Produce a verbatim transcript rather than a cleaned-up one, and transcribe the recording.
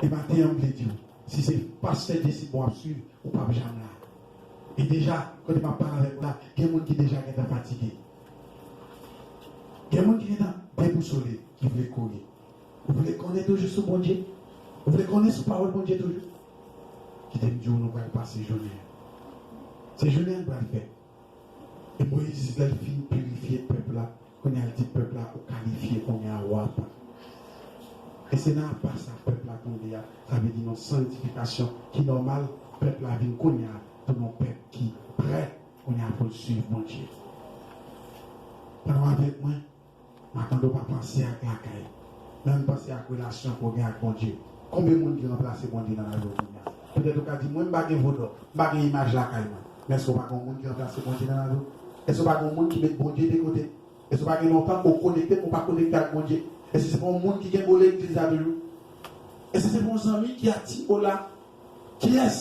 E maten an, m vle di w, si se pastè Jesse Bon w ap swiv, ou p ap janm la. E deja, kote m ap pale avèk ou la, gen moun ki deja gentan fatige. Gen moun ki gentan debousole, ki vle kouri. Ou vle konnen toujou sou Bondye? Ou vle konnen sou pawòl Bondye toujou? Kite m di w, nou pral pase jounen an. Se jounen an n pral fè. E Moyiz, lè l fin pirifye pèp la, kounye a l di pèp la, ou kalifye kounye a, ou apa. E se nan apa sa pèp la tonbe a, sa vle di nan sanktifikasyon ki nòmal, pèp la vin kounye a tou yon pèp ki prè kounye a pou l swiv Bondye. Pandan w avèk mwen, m ap mande w pa panse ak lakay, men ann panse ak relasyon ke w gen ak Bondye. Konbyen moun ki ranplase Bondye nan lavi w kounye a? Petèt ou ka di, mwen, m pa gen vodò, m pa gen imaj lakay mwen. Men èske w pa gen yon moun ki ranplase Bondye nan lavi w? Èske w pa gen yon moun ki met Bondye de kote? Èske w pa gen lontan ke w konekte, men w pa konekte ak Bondye? Èske se pa yon moun ki gen bo legliz la toujou? Èske se pa yon zanmi ki atire w la? Kiyès?